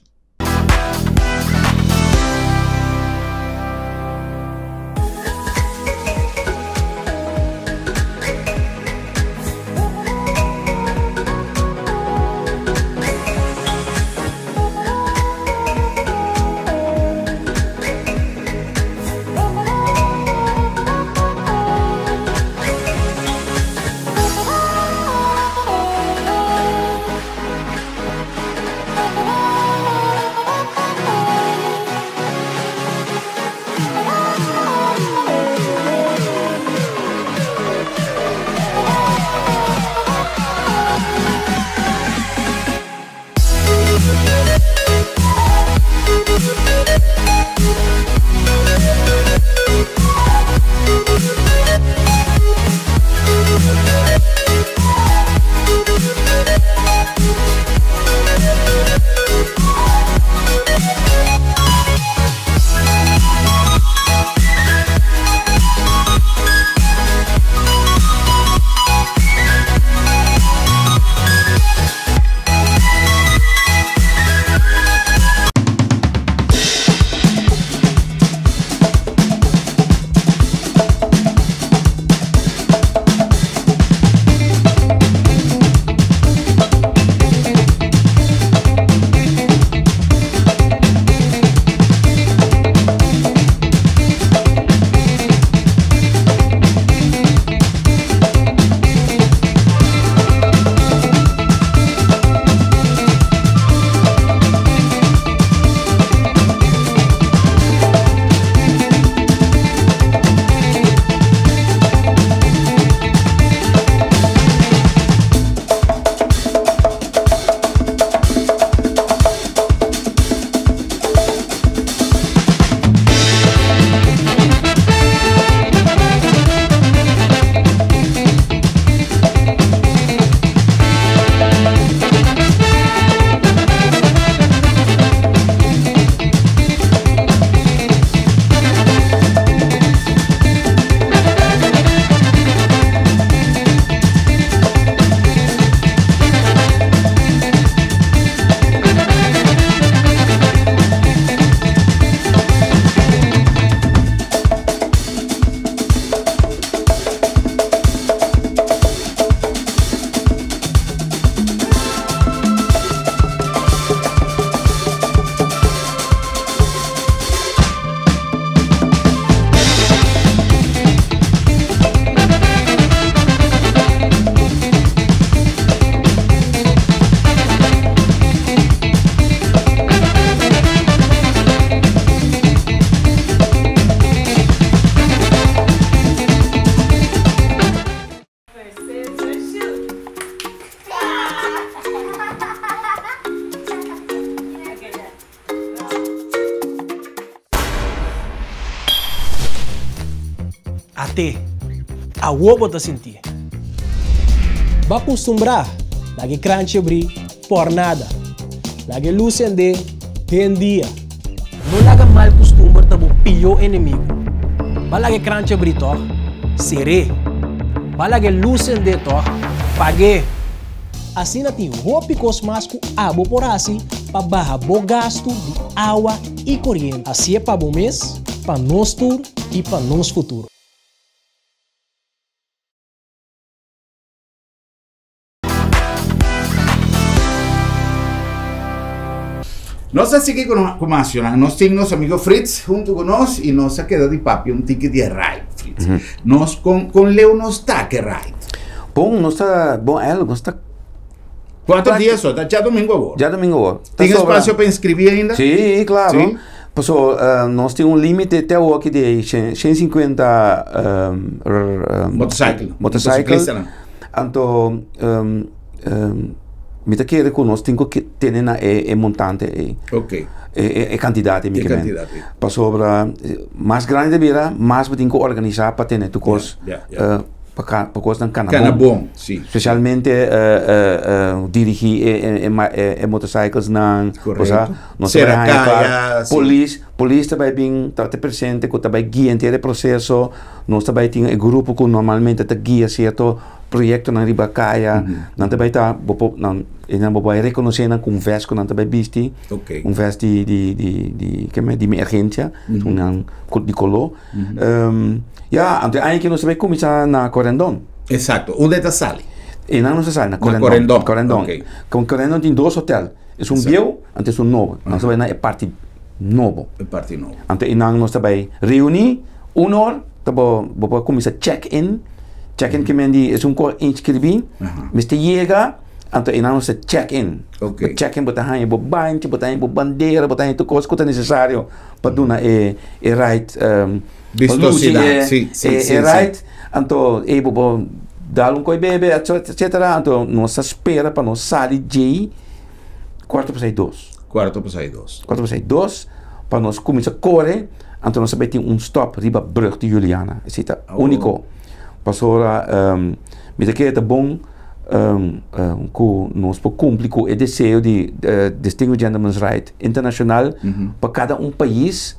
At'é, awor bo ta sintié. Bo a kustumbrá laga e kranchi abrí por nada. Laga e lus sendé den dia. No laga mal kustumber ta bo pió enemigu. Bo a laga e kranchi abrí tòg? Ser'é. Bo a laga e lus sendé tòg? Pag'é. Asina tin hopi kos mas ku abo por hasi pa baha bo gastu di awa i koriente. Hasié pa bo mes, pa nos tur i pa nos futuro. Nos a sigui ku mas, nos tin nos amigo Fritz huntu ku nos i nos a keda di papia un tiki di e ride, Fritz. Nos kon kon leu nos ta ku e ride? Bon, nos ta, bon eigenlijk nos ta. Kuantu dia so? Ta djadumingu awor? Djadumingu awor. Tin espasio pa inskribí ainda? Sí, klaro. Sí? Paso nos tin un límite te awor aki di 150 Motorcycle. Motorcycle. Anto mi ta kere ku nos tin ku tene na e montante ei. Ok. E kantidat ei mi E ke men. kantidat ei. Pasobra mas grandi ta bira, mas bo tin ku organisá pa tene tur kos. Ya, ya. pa pa kosnan kana Kana bon. bon, si. Spesialmente dirigí e e e e motorcyclesnan, Korekto. Nos ta bai Sera haña kaya, klar. si. Polis, polis ta bai bin ta te presente ku ta bai guia henter e proseso. Nos ta bai tin e grupo ku normalmente ta guia sierto proyektonan riba kaya. Nan ta bai ta, bo por, nan, e nan bo bai rekonosé nan ku un vest ku nan ta bai bisti. Ok. Un vest di di di di keme di emergensia, un nan di koló. Ya, anto e aña aki nos ta bai kuminsá na Corendon. Exacto. Unda e ta sali? Einan nos ta sali na Na Corendon. Corendon, Corendon. ok. Kon Corendon tin dos hotel. Esun Exacto. bieu, anto esun nobo. Nos ta bai na e parti nobo. E parti nobo. Anto einan nos ta bai reuní un or, ta bo bo por kuminsá check in. Check in ke men di esun ku a inskribí mester yega, anto einan nos ta check in. Ok. Bo check in bo ta haña bo banchi, bo ta haña bo bandera, bo ta haña tur kos ku ta nesesario pa duna e e ride pa luci Vistosidad, e sí, sí, e sí, e sí. ride anto ey bo por dal un koe bebe etcetera anto nos ta spera pa nos sali djey cuarto pasai dos. Cuarto pasai dos. Cuarto pasai dos pa nos cuminsa core anto nos ta bay tin un stop riba brug di Juliana esey ta Oh. unico pasobra mi ta kere ta bon ku nos por kumpli ku e deseo di Distinguished Gentleman's Ride Internashonal pa kada un pais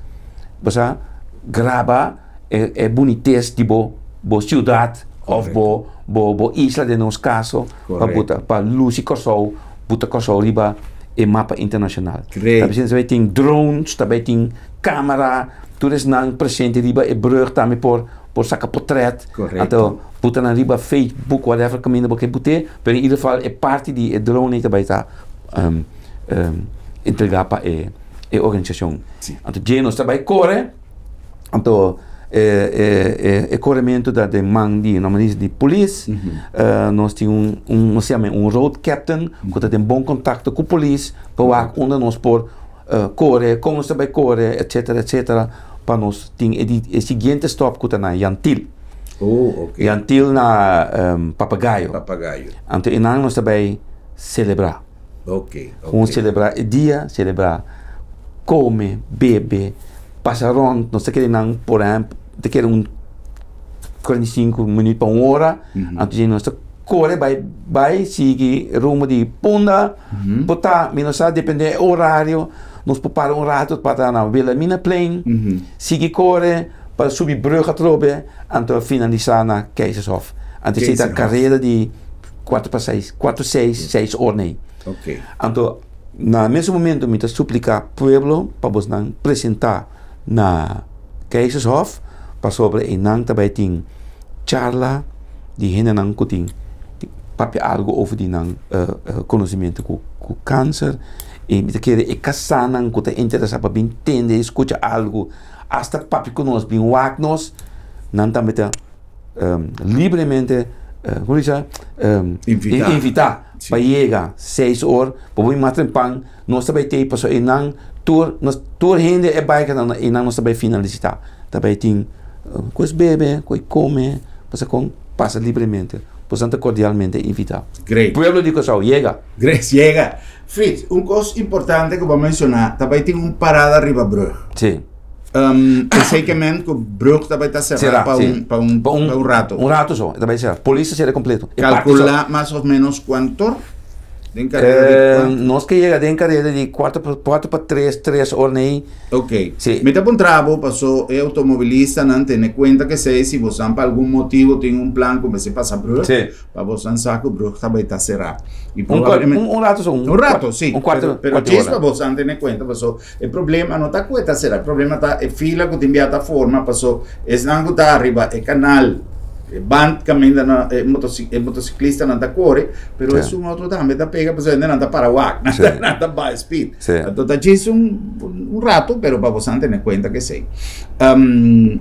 bo sa graba e bunites di bo bo siudat òf bo bo bo isla den nos kaso pa buta pa lusi Kòrsou buta Kòrsou riba e mapa internashonal. Ta bisa ta bai tin drones ta bai tin kamera tur esnan presente riba e brug tambe por por saka potret, anto buta nan riba Facebook, whatever kaminda bo ke but'é, pero in ieder geval e parti di e drone ei ta bai ta entregá pa e e organisashon. Anto dje nos ta bai kore, anto e e e korementu ta den man di normalmente di polis, nos tin un un nos yama un road captain ku ta den bon kontakto ku polis pa wak unda nos por kore, kon nos ta bai kore, etcetera, etcetera, pa nos tin e di e siguiente stop ku ta na Yantil. Oh, ok. Yantil na Papagayo. Papagayo. Anto einan nos ta bai selebrá. Ok, ok. Kon selebrá e dia, selebrá kome, bebe, pasa rònt, nos ta kere nan por ehèmpel, ta kere un 45 minüt pa un ora, anto dje nos ta kore bai bai sigui rumbo di Punda, por ta, mi no sa depende e orario, nos por para un rato pa ta na Wilhelminaplein, sigui kore pa subi brug atrobe, anto finalisa na Keizershof. Anto esei ta kareda di kuater pa seis, kuater seis, seis or nei. Anto na mesun momento mi ta suplika pueblo pa bosnan presenta na Keizershof pasobra einan ta bai tin charla di hendenan ku tin papia algu over di nan konosementu ku ku kanser i mi ta kere e kasanan ku ta interesá pa bin tende i skucha algu asta papia ku nos bin wak nos nan tambe ta libremente komo bisa invitá pa yega seis or pa bo bin mas trempan nos ta bai tei pasobra einan tur nos tur hende e bai einan nos ta bai finalisá ta bai tin Kos bebe, kos kome, pasa kon pasa libremente. Boso ta kordialmente invitá. Great. Pueblo di Kòrsou, yega! Great, yega! Frits, un kos importante ku bo a menshoná, ta bai tin un parada riba brug. Sí. Esei ke men ku brug ta bai ta será pa un, pa un, pa un rato. Un rato so, e ta bai será. Polis ta sera kompleto. E parke so. Kalkulá mas òf ménos kuantor den kareda di kuantu? Nos ke yega den kareda di kuarto pa, kuarto pa tres, tres ora nei. Ok. Sí. Mi ta puntra bo paso e automobilistanan tene cuenta ke esei si bosan pa algun motibo tin un plan ku mester pasa brug, Sí. pa bosan sa ku brug ta bai ta será. I Un cuar- probablemente un, un rato so, un, Un rato, sí. Un cuarto, Pero, pero cuarto djis hora. pa bosan tene cuenta paso e problema no ta ku e ta será, e problema ta e fila ku tin bia ta forma paso esnan ku ta ariba e kanal E band kaminda na e motosi e motociclistanan ta kore, pero Sí. esun otro tambe ta pega pasobra hende nan ta para wak, nan Sí. ta nan ta bai speed. Sí. Anto ta djis un un rato, pero pa bosan tene kuenta ku esei. Um,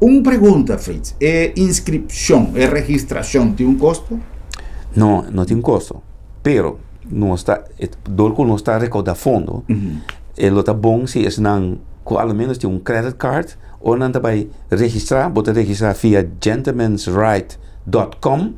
un pregunta, Fritz, e inskripshon, e registrashon tin un kosto? No, no tin kosto. Pero nos ta e dor ku nos ta rekouda fondo, e lo ta bon si esnan ku a lo menos tin un credit card, Ora nan ta bai registrá, bo ta registrá via gentlemansride dòt kòm,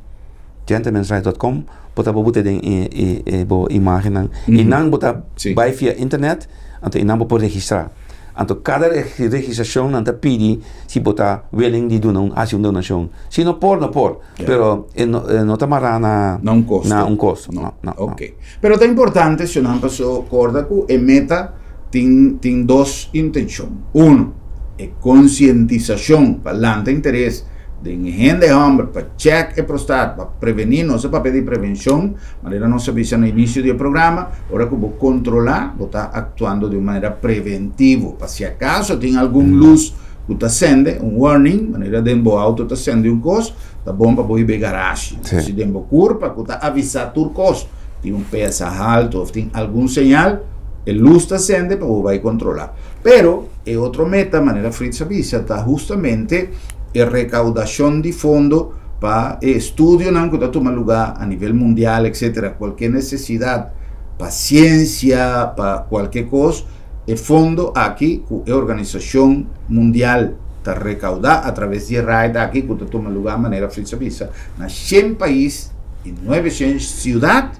gentlemansride dòt kòm, bo ta bo buta den e e e bo imágennan i nan bo ta Sí. bai via internet, anto i nan bo por registrá. Anto kada registrashon nan ta pidi si bo ta willing di duna un hasi un donashon. Si no por, no por. Pero e no e no ta mará na Na un kosto. na un kosto. No, no, no. Ok. Pero ta importante si nan paso korda ku e meta tin tin dos intenshon. Uno, e konsientisashon pa lanta interes den e hende hòmber pa chèk e prostat pa prevení, nos a papia di prevenshon, manera nos a bisa na inisio di e programa, ora ku bo kontrolá bo ta aktuando di un manera preventivo pa si akaso tin algun lus ku ta sende, un warning, manera den bo outo ta sende un kos, ta bon pa bo hiba e garashi. Si den bo kurpa ku ta avisá tur kos, tin un pesa haltu òf tin algun señal, e lus ta sende pa bo bai kontrolá. Pero e otro meta, manera Fritz a bisa, ta hustamente e rekaudashon di fondo pa e estudionan ku ta tuma lugá a nivel mundial, etcetera. Kualke nesesidat pa siensia, pa kualke kos, e fondo aki ku e organisashon mundial ta rekaudá atraves di e ride aki ku ta tuma lugá, manera Fritz a bisa, na shen pais i nuebeshen siudat.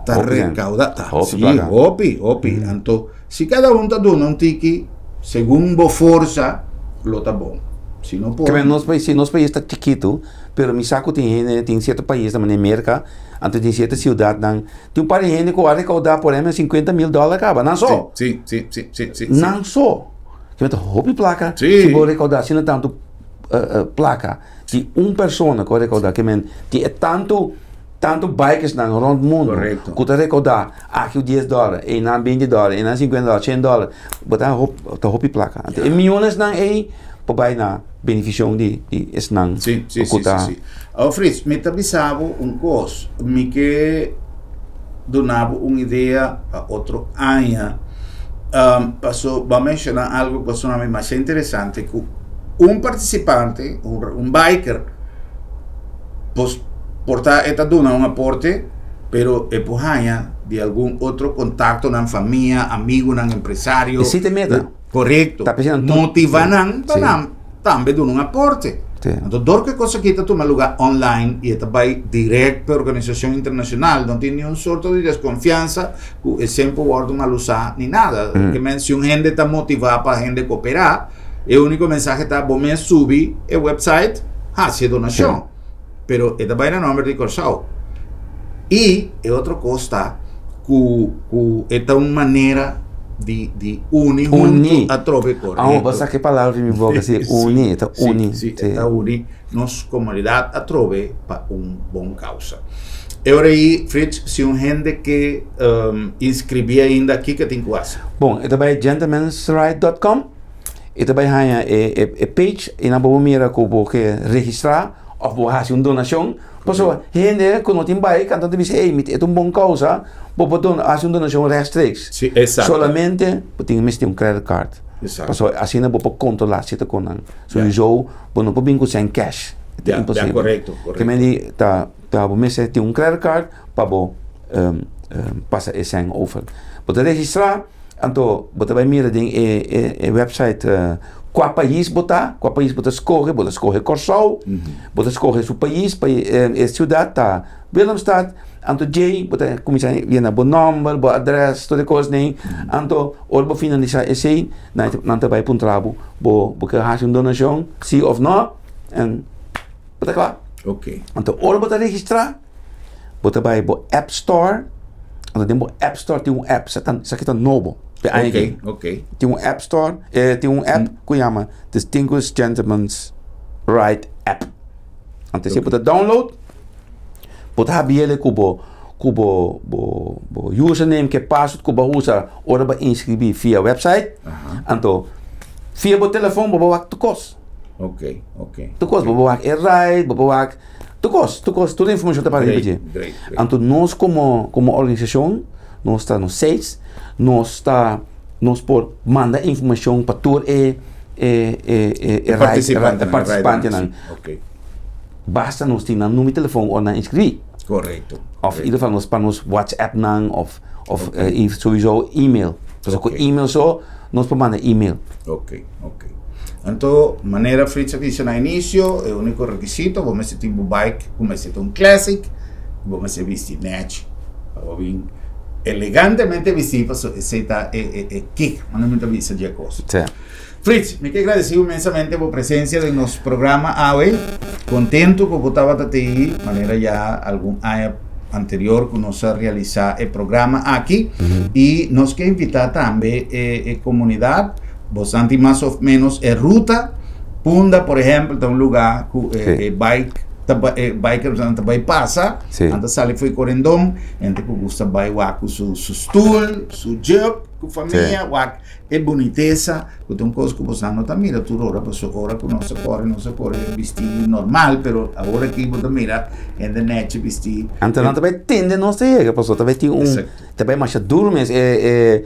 Ta recaudá, ta, Hopi sí, placa. hopi, hopi. Anto, si cada un ta duna un tiki, segun bo forsa, lo ta bon. Si no por. Keme nos pais, sí, nos pais ta chikitu, pero mi sa ku tin hende, tin sierto paisnan manera Merka, anto tin sierto siudatnan, tin un par di hende ku a recaudá por ehempel sinkuenta mil dòler kaba, nan so. Sí, sí, sí, sí, sí, sí. Nan so. Keme ta hopi plaka Sí. si bo recaudá asina tantu plaka. Di un persona ku a recaudá, kemen tin e tantu. Tantu bikersnan rond mundu Correcto. ku ta rekoudá aki dies dòler, einan binti dòler, einan sinkuenta dòler, shen dòler, bo ta hop ta hopi plaka. Anto e mionesnan ei por bai na benefision di di esnan Sí, sí, ku sí, ta. sí, sí. Awor Frits, mi ta bisa bo un kos, mi ke duna bo un idea pa otro aña, paso bo a menshoná algu ku a sona mi masha interesante ku un partisipante, un biker, Pos por ta e ta duna un aporte, pero e por haña di algun otro contactonan, famia, amigunan, empresario. Esei ta e meta. Correcto. Ta pensando tur- Motiva nan pa Sí. nan tambe duna un aporte. Sí. Anto dor ku e kos aki ta tuma luga online i e ta bai direct pa e organisashon internashonal, no tin niun sorto di deskonfiansa ku e semper wòrdu mal usá ni nada. Ke men si un hende ta motivá pa hende koperá, E úniko mensahe ta bo mes subi e website, hasi e donashon. Pero e ta bai na nòmber di Kòrsou. I e otro kos ta ku ku e ta un manera di di uni huntu atrobe korekto. Amo bo sa ke palabra di mi boka si uni, e ta uni. Si, e ta uni nos komunidat atrobe pa un bon kousa. E ora ei, Frits, si un hende ke inskribí ainda kiko tin ku hasi? Bon, e ta bai gentlemansride dòt kòm. E ta bai haña e e page i nan por bo mira ku bo ke registrá òf bo hasi un donashon. Pasobra hende ku no tin bai kanta ta bisa ey mi e ta un bon kousa bo por dona hasi un donashon rèchtstreeks. Sí, esakto. Solamente bo tin mester un credit card. Esakto. Pasobra asina bo por kontrolá si ta kon nan. Sowieso bo no por bin ku sèn kèsh. E ta Ya, ya, imposibel. korekto, korekto. Ke men di ta ta bo mester tin un credit card pa bo pasa e sèn over. Bo ta registrá. Anto bo ta bai mira den e e e website kua pais bo ta, kua pais bo ta skohe, bo ta skohe Kòrsou, bo ta skohe su pais, pa e siudat ta Willemstad, anto djei bo ta kuminsá yena bo nòmber, bo adrès, tur e kosnan, anto ora bo finalisá esei nan nan ta bai puntra bo, bo bo ke hasi un donashon si òf nò, en bo ta kla. Anto ora bo ta registrá. Bo ta bai bo app store, anto den bo app store tin un app, sa ta sa ki ta nobo pe aña aki. Ok, ok. Tin un app store, eh, tin un app ku yama Distinguished Gentleman's Ride App. Anto si bo ta download, bo ta habiele ku bo ku bo bo bo username ke password ku bo a usa ora bo a inscribi via website. Anto via bo telefon bo por wak tur kos. Ok, ok. Tur kos, bo por wak e ride, bo por wak Tur kos, tur kos, tur informashon ta para riba dje. Anto nos komo komo organisashon, nos ta nos seis, nos ta nos por manda informashon pa tur e e e e e partisipantenan. partisipantenan. Basta nos tin nan number di telefon ora nan inskribí. Korekto. Òf in ieder geval nos pa nos WhatsApp nan òf òf souiso email. Pasobra ku email so nos por manda email. Ok, ok. Anto, manera Fritz a bisa na inicio, e unico requisito, bo mester tin bo bike cu mester ta un classic, y bo mester bisti nechi pa bo bin Elegantemente bistí paso esei ta e e e kick, manda mi ta bisa dje kos. Sí. Fritz, mi ke gradesí inmensamente bo presensia den nos programa awe. Kontentu ku bo tabata te manera ya algun aña anterior ku nos a realisá e programa aki. I nos ke invitá tambe e e komunidat, bosan tin mas òf ménos e ruta. Punda, por ehèmpel, ta un lugá ku e Sí. e bike ta bai e bikersnan ta bai pasa. Sí. Nan ta sali fo'i Korendon, hende ku gusta bai wak ku su su stul, su jùk, ku famia, wak e bunitesa ku ta un kos ku bosan no ta mira tur ora pasobra ora ku nos a kore nos a kore bistí normal pero awor aki bo ta mira hende nechi bistí. Anto nan ta bai tende nos ta yega pasobra ta bai tin un ta bai masha duro mes e e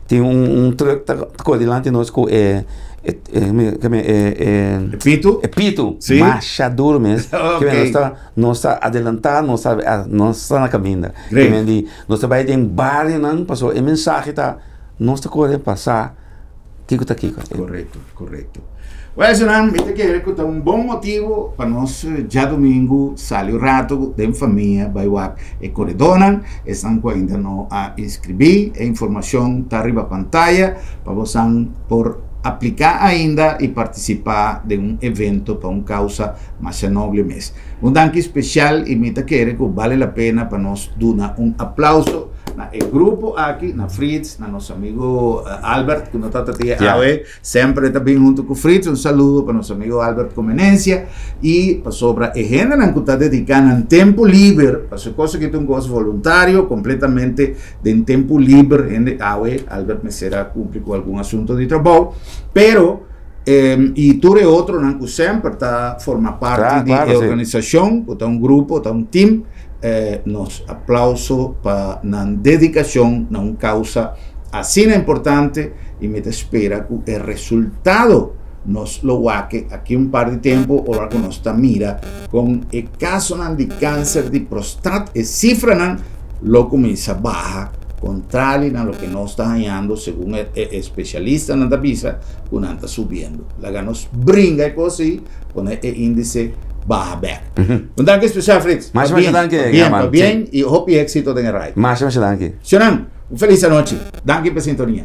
tin un un truck ta kore dilanti nos ku e e e E pitu? E pitu Sí. masha duro mes Ok. ke nos ta nos ta adelantá nos ta nos ta na kaminda Great. nos ta bai den barionan pasobra e mensahe ta Nos ta kore pasa kiko ta kiko. Korekto, korekto. Well, Sunan, mi ta kere ku ta un bon motibu pa nos djadumingu sali un ratu den famia bai wak e koredónan, esnan ku ainda no a inskribí. E informashon ta riba pantaya pa bosan por apliká ainda i partisipá den un evento pa un kausa masha noble mes. Un danki spesial i mi ta kere ku bale la pena pa nos duna un aplauso Na e grupo aki, na Frits, na nos amigo Albert, ku no ta ta tia awe, semper e ta bin huntu ku Frits. Un saludo pa nos amigo Albert Comenencia i pasobra e hendenan ku ta dediká nan tempu liber, pasobra e kos aki ta un kos voluntario, kompletamente den tempu liber hende awe, Albert mester a kumpli ku algun asunto di trabou, pero i tur e otronan ku semper ta forma parti di e organisashon, ku ta un grupo, ta un team. Nos aplauso pa nan dedicacion na un causa asina importante y mi ta spera cu e resultado nos lo wak aki un par di tempo ora cu nos ta mira con e casonan di cancer di prostat e cifranan lo cuminsa baha contrali na loke nos ta hañando segun e especialistanan ta bisa cu nan ta subiendo. Laga nos bringa e cos ey pone e índice baha bek. Un danki especial Frits. Masha masha danki Pabien, pabien y hopi éxito den e ride. Masha masha danki. Señornan, un feliz anochi. Danki pa sintonia.